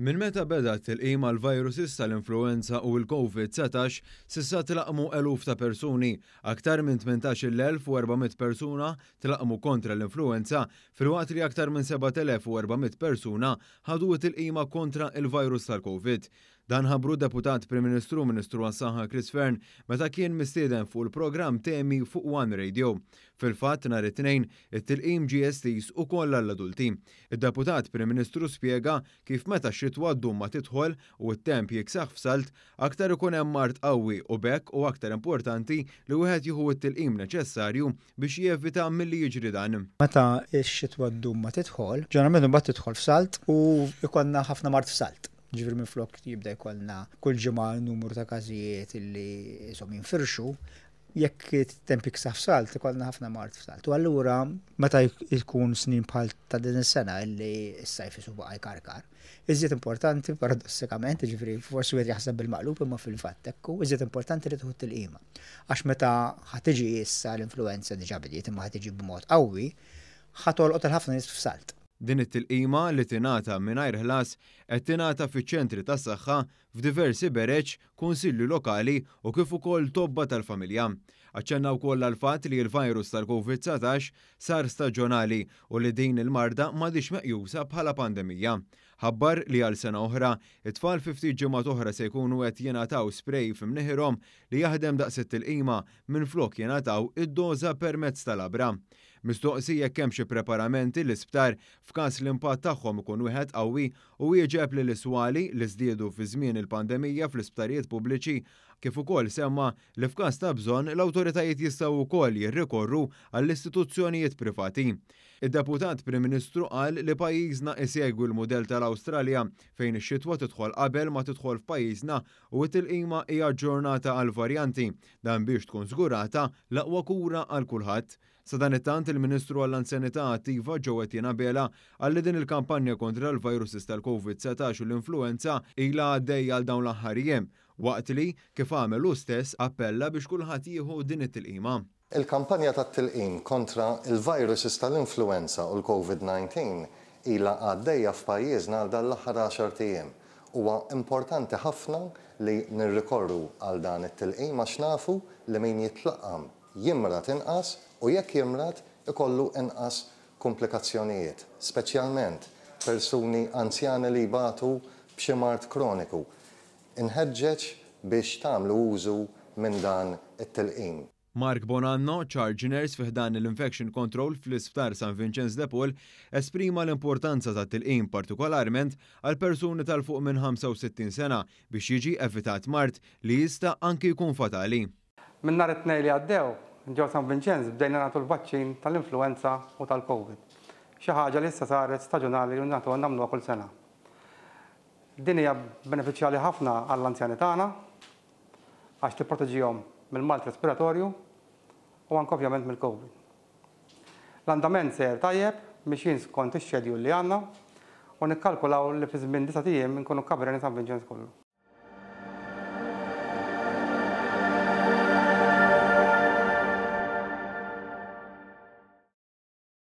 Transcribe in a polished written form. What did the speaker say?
Minn meta beda t-tilqim għall-viruses tal-influwenza u l-Covid-19, s'issa tlaqqmu eluf ta' persuni. Aktar minn 18,400 persuna tlaqqmu kontra l-influwenza filwaqt li aktar minn 7,400 persuna ħadu t-tilqima kontra il-virus tal-Covid. Dan ħabbru d-Deputat Prim Ministru u Ministru għas-Saħħa Chris Fearne meta kien mistieden fuq il-programm Temi fuq One Radio. Fil-fatt, nhar it-Tnejn, it-tilqim ġie estiż ukoll għall-adulti. Id-Deputat Prim Ministru spjega kif meta x-xitwa ddum ma tidħol u t-temp jiksaħ f'salt, aktar ikun hemm mard qawwi u b'hekk hu aktar importanti li wieħed jieħu t-tilqim neċessarju biex jevita milli jiġri dan. Meta x-xitwa ddum ma tidħol, ġeneralment imbagħad tidħol f'salt u jkollna ħafna mard f'salt. Ġifieri minflok jibda jkollna kull ġimgħa numru ta' każijiet illi qishom jinfirxu, jekk it-temp jiksaħ f'salt ikollna ħafna mard f'salt. U allura meta jkun snin bħal ta' din is-sena illi s-sajf isu baqa' jkarkar, iżjed importanti paradossikament, ġifieri forsi wieħed jaħseb bil-maqlub imma fil-fatt hekk hu, iżjed importanti li tieħu t-tilqima. Għax meta ħa tiġi issa l-influenza diġà bdiet imma ħa tiġi b'mod qawwi, ħa tolqot 'il ħafna nies f'salt. Din it-tilqima li tingħata mingħajr ħlas qed tingħata fiċ-ċentri tas-saħħa, f'diversi bereġ, kunsilli lokali u kif ukoll tobba tal-familja. Aċċenna wkoll għall-fatt li l-virus tal-Covid 19 sar staġjonali u li din il-marda m'għadhiex meqjusa bħala pandemija. Ħabbar li għal sena oħra, it-tfal fi ftit ġimgħat oħra se jkunu qed jingħataw spray f'imneħirhom li jaħdem daqs it-tilqima minflok jingħataw id-doża permezz ta' labra. Mistoqsi jekk hemm xi preparamenti l-isptar f'każ l-impatt tagħhom ikun wieħed qawwi, hu wieġeb li l-iswali li żdiedu fi żmien il-pandemija fl-isptarijiet pubbliċi kif ukoll semma li f'każ ta' bżonn l-awtoritajiet jistgħu wkoll jirrikorru għall-istituzzjonijiet privati. Id-Deputat Prim Ministru qal li pajjiżna isegwi l-mudell tal-Awstralja fejn ix-xitwa tidħol qabel ma tidħol f'pajjiżna u t-tilqima hija aġġornata għall-varjanti, dan biex tkun żgurata l-aqwa kura għal kulħadd. Sadanittant, il-Ministru għall-Anzjanità Attiva Joe Etienne Abela qal li din il-kampanja kontra l-viruses tal-Covid-19 u l-influwenza ilha għaddejja għal dawn l-aħħar jiem, waqt li, kif għamel hu stess, appella biex kulħadd jieħu din it-tilqima. Il-kampanja tat-tilqim kontra l-viruses tal-influwenza u l-Covid 19 ilha għaddejja f'pajjiżna għal dan l-aħħar għaxart ijiem. Huwa importanti ħafna li nirrikorru għal dan it-tilqim għax nafu li min jitlaqqam jimrad inqas u jekk jimrad ikollu inqas kumplikazzjonijiet, speċjalment persuni anzjani li jbatu b'xi mard kroniku. Inħeġġeġ biex tagħmlu użu minn dan it-tilqim. Mark Bonanno, Charge Nurse fi ħdan l-Infection Control fl-Isptar San Vinċenz de Paul, esprima l-importanza tat-tilqim partikolarment għal persuni ta' 'l fuq minn 65 sena biex jiġi evitat mard li jista' anki jkun fatali. Minn nhar it-Tnejn li għaddew, ġewwa San Vinċenz bdejna nagħtu l-vaċċin tal-influwenza u tal-Covid. Xi ħaġa li issa saret staġunali u nagħtuha nagħmluha kull sena. Din hija benefiċjali ħafna għall-anzjani tagħna għax tipproteġihom mill-mard respiratorju u anke ovvjament mill-Covid. L-andament sejjer tajjeb, mixjin skont ix-schedule li għandna u nikkalkulaw li fi żmien disat ijiem inkunu kkaverjna San Vinċenz kollu.